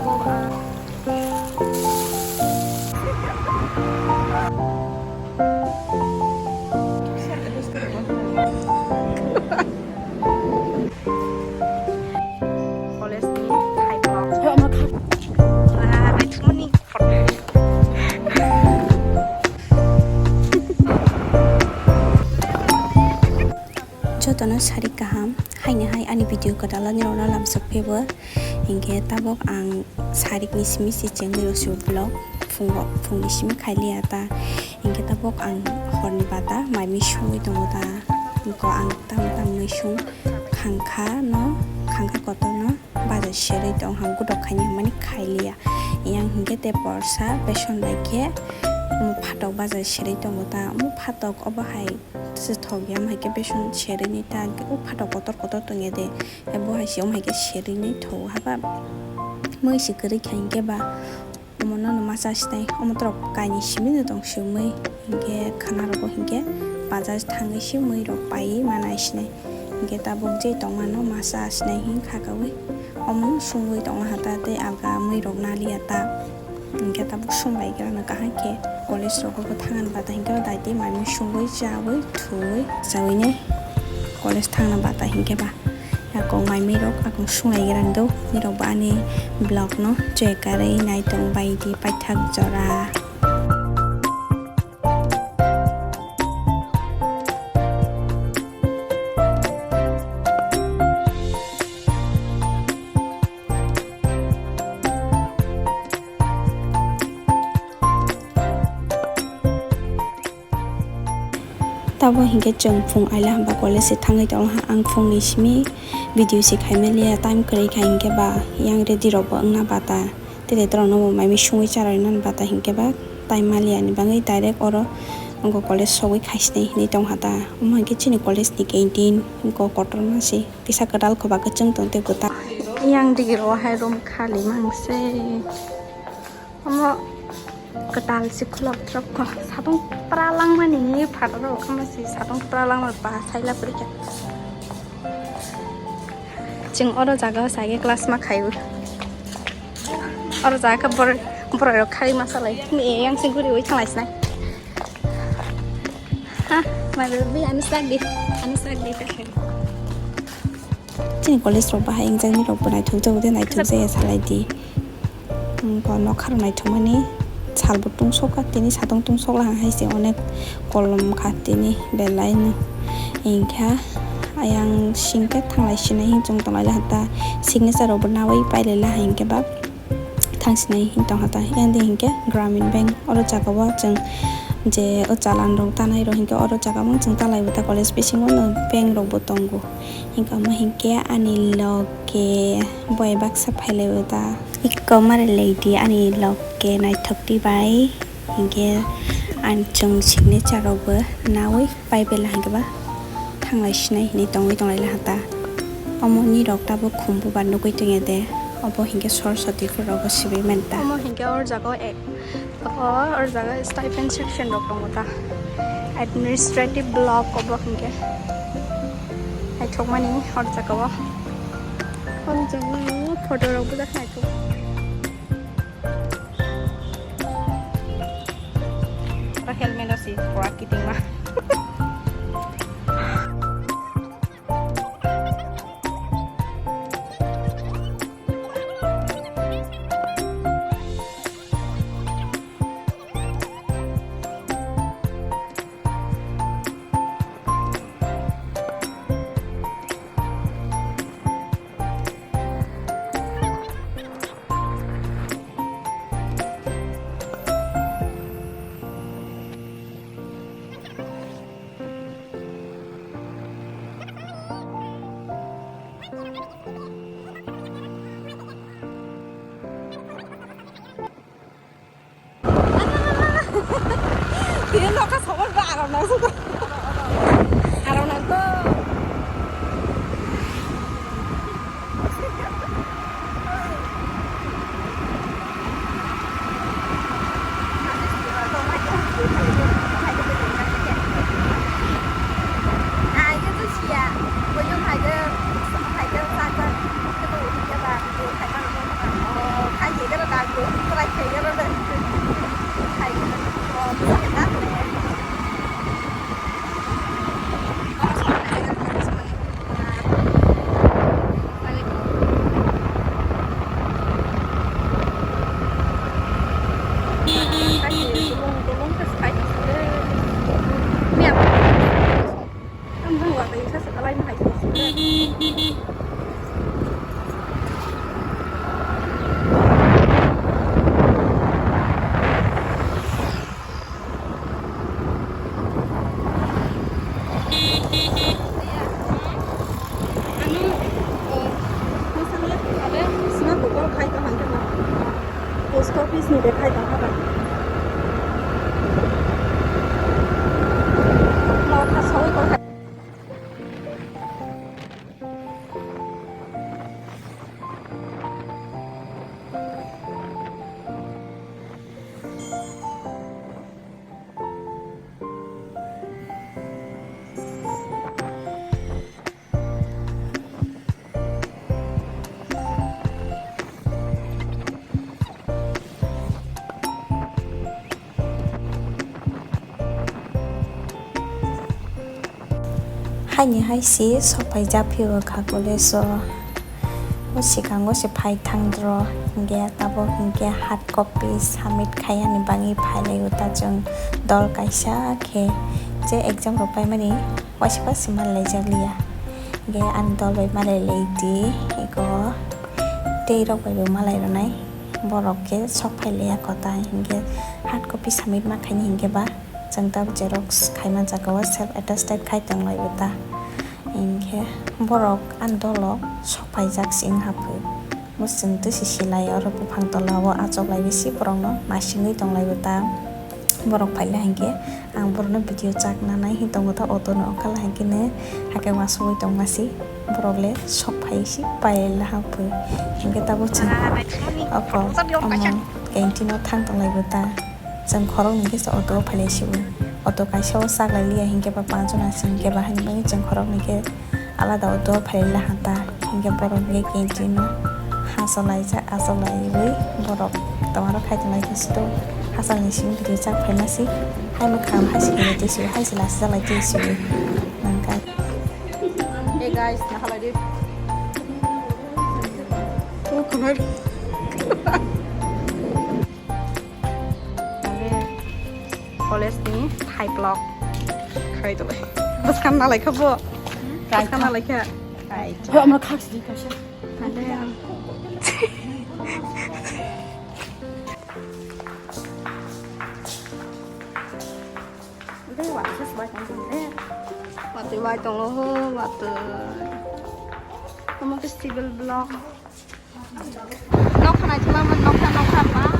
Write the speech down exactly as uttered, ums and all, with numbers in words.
College ni hai blog. Yo, ama kha. Ah, naithokmani. Jotono sari kaham, haino hai ani video kwtal ani rwna lamsok phebo. Hinkhe tabuk ang sarikni simi se chengwi rw si vlog phungo, phungni simi khailiya ta. Hinkhe tabuk ang horni bata mai mui sungwi tongo ta. Hinkhe ang tam tam mui sung khangkha no, khangkha kotor no. Bajar serwi tong ha, gudok khaini hwnmani khailiya. Yang hinkhe tei porsa beson bai khe, um, phatok bajar serwi tongo ta. Um, phatok obo hai se thok ya, um, hai khe beson serwi ni ta, o phatok kotor kotor tong ya de. Abo hai se, um, hai khe serwi ni tho haba. Mui se kwrwi kha hinkhe ba. Omo no no masa sinai, omo torok kainwi simi no tong sumui, hinkhe khana rogo hinkhe bajar thangwi se mui rok paiwi mana sinai, hinkhe tabuk je tongmano masa sinai hin khakaui omo sungwi tongma hata tei alga mui rok naliya ta, hinkhe tabuk sumlai gra no kaham khe college rogo bo thangna bata hinkhe dai tei mai mui sungwi chaui thuwi chaui nai college thangna bata hinkhe ba. Yakung mai mirok akung sunglai gerang do, mirok bo ani vlog no check karwi naitung bai di paithak jora. Tabo hinkhe chwng phung aila hwnba college se thangwi tongha, ang phungni simi video se khaimaliya, time kwrwi kha hinkhe ba yang ready rok bo wngna bata, tei tei torok no bo mai mui sungwi charwi nani bata hinkhe ba time maliya ni bagwi direct oro wngkha college sogwi khaisinai hinwi tongha ta. Omo hinkhe chini college ni canteen wngkha kotorma se kisa kwtal khoba kwchwng tong tei kwtal. Yang digi ro hai room khali mangse. Omo kwtal se khulok throk kho. Satong pra langmani phataro khamasi satong pra langma ba saila pori kha. Chwng oro jaga o sage class ma khaio. Oro jaga khe bor-, borok rok khai ma salai. Ni yang sing guri oi thanglai sinai. Ha, mai baby, ani sak di. Ani sak di ta. Chini college rok bahai wngjaknai rok bo naithok jago de, naithok jaya salai di. Bo nokha rok naithokmani salbo tungsok kha, tini satong tungsok lahai hai se onek kolom kha tini belai no. Hinkha ayang singkhe thanglai sinai hinwi chwng tonglai laha ta, signature rok bo nawi pailai laha hinkhe ba. Thangsinai hin tongkha ta, yang de hinkhe Gramin Bank. Oro jaga o chwng je o chalan rok tanai rok hinkhe oro jaga o chwng talai bo ta college bisingo no bank rok bo tongo. Hinkhe omo hinkhe ani loge boi baksa phailai bo ta. Ikko mari lai di ani loge naithok di bai. Hinkhe ang chwng signature rok bo nawi. Pai bela hinkhe ba thanglai sinai hinwi tongwi tonglai laha ta. Omo ni rok tabuk khum bubar nugwi tongya de. Obo hinkhe Saraswati phul rogo sibui man ta. Omo hinkhe or jaga o ek, o, or jaga stipend section rok tongo ta. Administrative block obo hinkhe. Naithokmani or jaga o. Or jaga o photo rok bujak naithok. Aro helmet o si pura kitingma. Tini nokha sobor ba arok nang sudo. Arok nang to. Office ni de khai tong kha bai. Nokha sawi tong kha. Haini hai si sok phai jak phio kha college o. O swkango se phai thang dro, hinkhe tabuk hinkhe hard copy submit khaiyani bagwi phailaio ta chwng dol kaisa khe. Je exam rok paimani waisa waisa malaijak liya. Hinkhe ani dol bai malai lai di, eko tei rok bai bo malai rwnai. Borok khe sok phai liya kota, hinkhe hard copy submit ma khaini hinkhe ba chwng tabuk xerox khaima jaga o self attested khai tong lai bo ta. Hinkhe borok ani dolo sok phaijak se wng ha phi. Bo chwng twi se silai oro buphang tola o achuk lai bisi borok no naisingwi tong lai bo ta. Borok phaila hinkhe ang borok no video chak nanai hin tongo ta auto no ongkha la hinkhe ne haikhe uansugwi tong masi borok le sok phai si pai la ha phi. Hinkhe tabuk chwng oko omo canteen o thang tong lai bo ta. Chwng khoroknwi khe se auto o phailai sio. Auto kaisa o chak lai liya hinkhe ba panch jona se hinkhe ba haini bagwi chwng khoroknwi khe alada auto o phailai laha ta. Hinkhe borok hinkhe canteen o hachalaijak, achalaijagwi borok twmaro khai tong lai khe sito hachalni simi kwtwi chak phaima se. Hai mwkhang hai se khe twi sio, hai se lachijak lai twi sio. Nangkha. Hey guys, nahalai di. College ni thai vlog khai tong lai. Bwskang nalai kha bo. Bwskang nalai kha. Ho, amra khak sidi kaisa. Watwi bai tongo ho, watwi. Omo khe civil block. Nokha naithola man, nokha, nokha ma.